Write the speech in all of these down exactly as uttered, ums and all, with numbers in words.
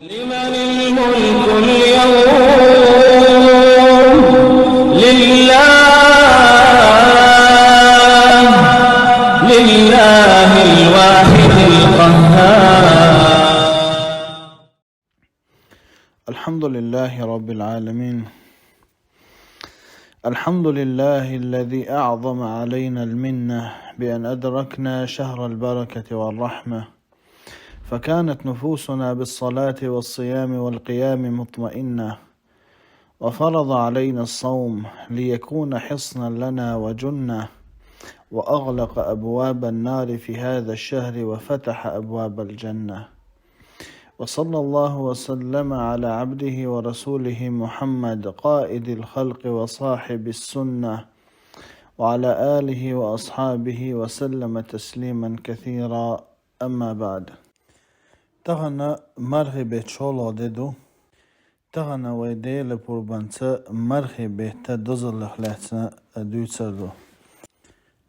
لمن الملك اليوم؟ لله، لله الواحد القهار. الحمد لله رب العالمين. الحمد لله الذي أعظم علينا المنة بأن أدركنا شهر البركة والرحمة، فكانت نفوسنا بالصلاة والصيام والقيام مطمئنة، وفرض علينا الصوم ليكون حصنا لنا وجنة، وأغلق أبواب النار في هذا الشهر وفتح أبواب الجنة. وصلى الله وسلم على عبده ورسوله محمد قائد الخلق وصاحب السنة، وعلى آله وأصحابه وسلم تسليما كثيرا. أما بعد. Тахана мархий бетта шоллагӀа де ду. Тахана вай Дела пурбанца мархий бетта дозаллех лаьцна дуьйцур ду.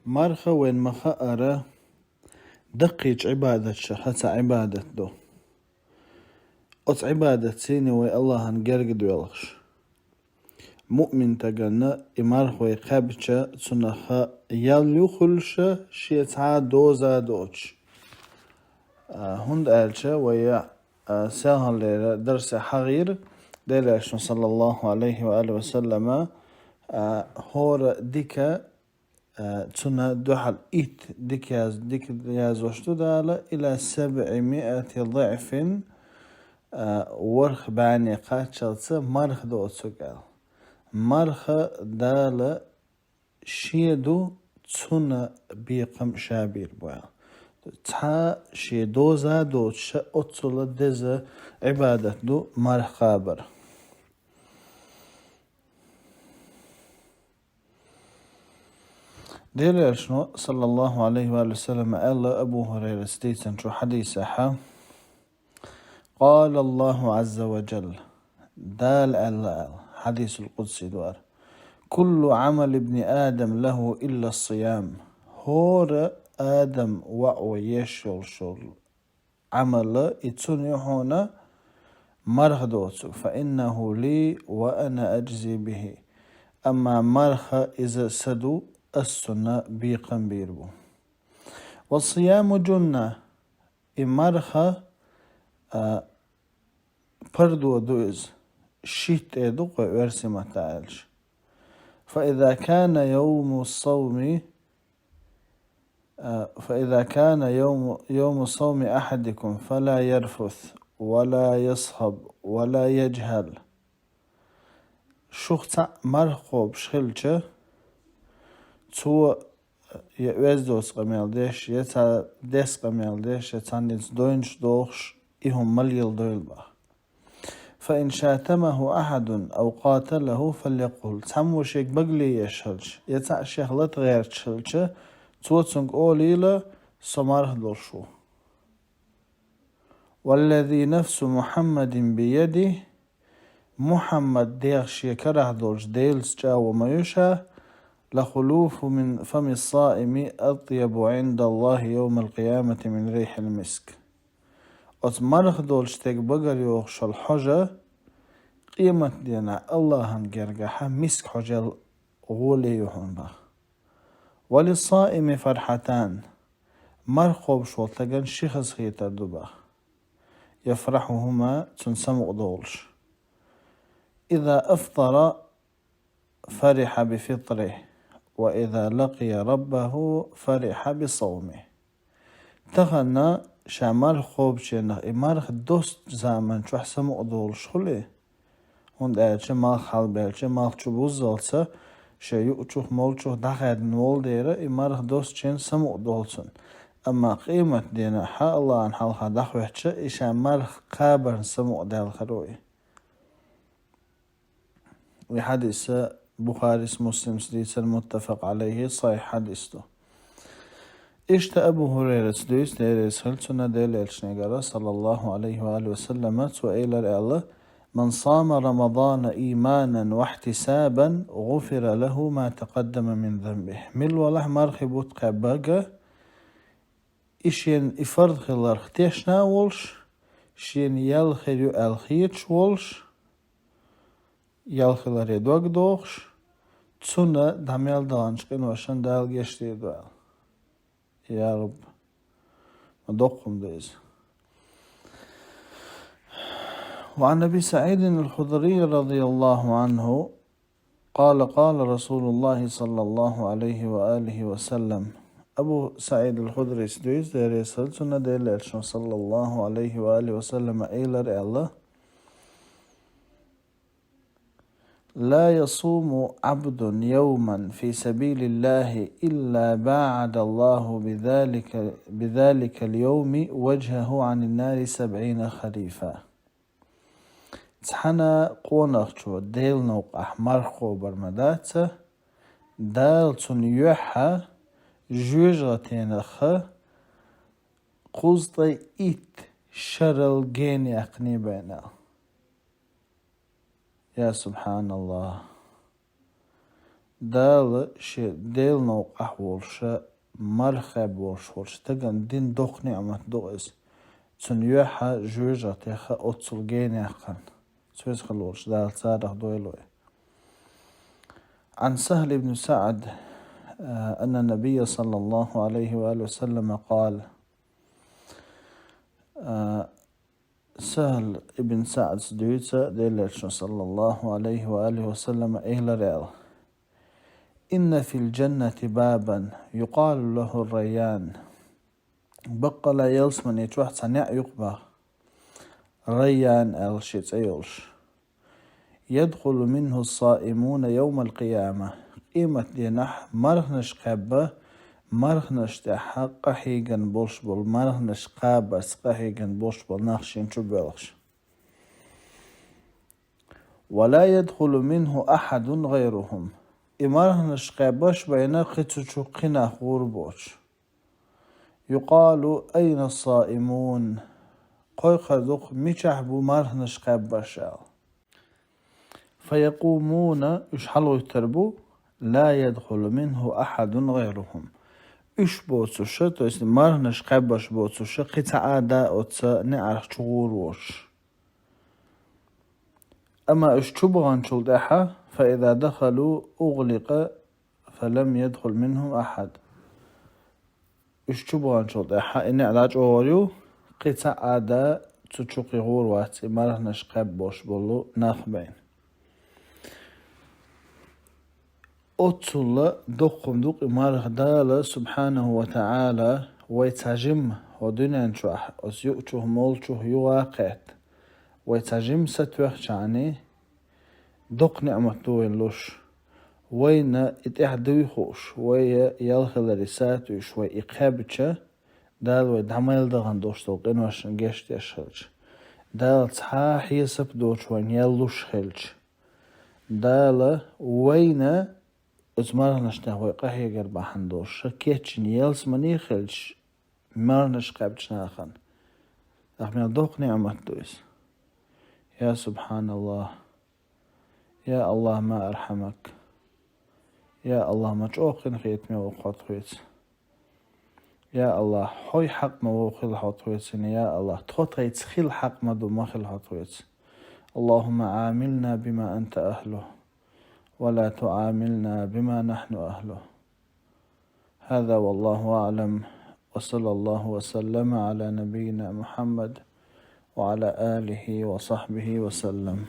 Марха вайна ма-хаара даккхийчу Ӏибадаташха цхьа Ӏибадат ду. Оцу Ӏибадатций вай Аллахьан герга доьлхуш. Муъмин стаганна и марха вай кхаьбча, цунах ял ю хуьлуш, шен цхьа а доза а доцуш. А, хӀунда аьлча вай, а, селханлера дарсе хьахийра, Делан Элчано, саллаллаху Ӏалайхи ва алихи ва саллама, а, хӀора дика, а, цунна дуьхьал итт дика яз-, дика яздеш ду Дала, إلى سبعمائة ضعف, а, ворхӀ бӀаьне кхаччалца марха доцург аьлла. Марха Дала шен ду, цунна бекхам ша бийр бу аьлла. Цхьа шен доза а доцуш, оццул деза Ӏибадат ду марха кхабар. Делан Элчано, саллаллаху Ӏалайхи ва саллама, аьлла Абу ХӀурайрас дийцинчу хьадисехь: قال الله عز وجل, Дала аьлла аьлла, хьадисул къудси ду хӀара: كل عمل ابن آدم له إلا الصيام. ХӀора Адам воӀа еш йолуш йолу Ӏамал, и цунна ю хьуна марха доцург, فإنه لي وأنا أجزي به. Амма марха иза сан ду, ас цунна бекхам бийр бу. والصيام جنة. И марха, а, пардо ду иза, щит тӀе ду кху оьрсийн маттахь аьлча. فإذا كان يوم الصوم، а, فإذا كان يوم، يوم صوم أحدكم فلا يرفث ولا يصخب ولا يجهل. Шух цхьаъ марха кхобуш хилча, цо я оьзда доцу къамел деш, я цхьа деса къамел деш, я цхьанненца дойнаш дохуш, и хӀума ма леладойла боху. فإن شاتمه أحد أو قاتله فليقل. Цхьаммо шега багале еш хилча, я цхьаъ шех лата гӀерташ хилча, цо цуьнга олийла: «Со марха долуш ву». والذي نفس محمد بيده, Мухьаммад дегӀ шен карахь долчу Делаца чӀагӀо ма ю ша: لخلوف من فم الصائم أطيب عند الله يوم القيامة من ريح المسك. Оцу марха долчу стеган багара йогӀуш йолу хьожа къематдийнахь Аллахьан гергахь миск хьожел гӀоле ю хьуна боху. وللصائم فرحتان. Марха кхобуш волу стагана ши хазахетар ду боху. يفرحهما, цунна самукъадолуш. إذا أفطر فرح بفطره، وإذا لقي ربه فرح بصومه. Тахана ша марха кхобученах и марха досту заман чохь самукъадолуш хуьлий? ХӀунда аьлча малх хьалабелча, малх чу буззалца, шен юучух, молчух дӀахаьдна волу дера, и марха достученна самукъадолу цунна. Амма къематдийнахь Аллахьан хьалха дӀахӀоьттича, и ша марха кхабарна самукъадаьлла хир ву и. И хьадис Бухарис, Муслимс дийцар, муттафакъ Ӏалайхи, сахьихь хьадис ду. Иштта Абу ХӀурайрас дуьйцу, Дела реза хила цунна, Делан Элчанегара, саллаллаху Ӏалайхи ва алихи ва саллама, цо элира аьлла: من صام رمضان إيمانا واحتسابا غفر له ما تقدم من ذنبه. Мила валахь мархи бутт кхаьбнарг, и шен и фарз хиларх тешна а волуш, шена ял хир ю аьлла хеташ волуш, ял хиларе дог дохуш, цунна дӀа мел даханчу къиношна Дала гечдийр ду аьлла. Я Рабби, ма доккха хӀума ду иза. وعن أبي سعيد الخدري رضي الله عنه قال: قال رسول الله صلى الله عليه وآله وسلم. Абу СаӀид ал-Худрис дуьйцу, Дела реза хуьлда цунна, Делан Элчано, саллаллаху Ӏалайхи ва алихи ва саллама, элира аьлла: لا يصوم عبد يوما في سبيل الله إلا باعد الله بذلك، بذلك اليوم وجهه عن النار سبعين خريفا. Цхьана къонахчо Делан новкъахь марха кхобур ма дац, Дала цунна юьхьа жоьжахатенах кхузткъе итт шарал гена яьккхина бен аьлла. Я субхьаналлахӀ! Дала шен Делан новкъахь волуша, марха кхаьбна волуш волчу стагана дина доккха неӀмат ду иза. Цунна юьхьа жоьжахатех оццул гена яьккхина. Цу веза хила волчу Дала царах дойла вай. عن سهل بن سعد، آه، أن النبي صلى الله عليه وآله وسلم قال، آه، Сахьл ибн СаӀдас дуьйцу, Делан Элчано, саллаллаху Ӏалайхи ва алихи ва саллама, элира аьлла: إن في الجنة بابا يقال له الريان. Баккъала ялсамани чохь цхьа неӀ ю-кх боху, Райян аьлла шен цӀе йолуш. يدخل منه الصائمون يوم القيامة. Къематденахь марханаш кхаьбна, марханаш тӀехь къахьегна болуш болу, марханаш кхабарца къахьегна болуш болу нах шена чу боьлхуш. ولا يدخل منه أحد غيرهم. И марханаш кхаьбнарш а бен кхин цу чу кхин нах гӀур боцуш. يقال: أين الصائمون؟ Кхойкхур ду-кх, мичахь бу марханаш кхаьбнарш аьлла. فيقومون, уьш хьалагӀуьттур бу, لا يدخل منه أحد غيرهم. Уьш боцуша, то есть марханаш кхаьбнарш боцуша, кхин цхьа а адам оцу неӀарх чу гӀур воцуш. Амма уьш чу баханчул тӀаьхьа, فإذا دخلوا أغلق فلم يدخل منهم أحد. Уьш чу баханчул тӀаьхьа и неӀ дӀачӀогӀур ю, кхин цхьа а адам цу чу кхин гӀур вац, и марханаш кхаьбна болуш болу нах а бен. Оццул доккха хӀума ду-кх и марха. Дала, субхьанаху ва таӀала, вай цхьа жимма хӀокху дуьнен чохь, оцу юучух, молучух юха а кхетта, вай цхьа жимма сатоьхча, доккха неӀмат ду вайна луш. Вайна и тӀаьхьа дуй хууш, вай ял хиларе сатуьйсуш, вай и кхаьбча, Дала вай дӀа мел дахана долуш долу къиношна гечдеш хилча, Дала цхьа а хьесап доцуш вайна ял луш хилча, Дала вайна оцу марханашна тӀехь вай къахьегар бахьана долуш, ша кечйина ялсамани хилча, марханаш кхаьбначу нахана. Ахь мел доккха неӀмат ду иза. Я субхьаналлахӀ! Я АллахӀ, ма архьамак! Я АллахӀ, ма чӀогӀа къинхетаме воккха хьо тхоьца! Я АллахӀ, хьой хьакъ ма вогӀу хила хьо тхоьца, я АллахӀ, тхо тхайца хила хьакъ ма ду ма хила хьо тхоьца. اللهم عاملنا بما أنت أهله، ولا تعاملنا بما نحن أهله. هذا والله أعلم، وصلى الله وسلم على نبينا محمد وعلى آله وصحبه وسلم.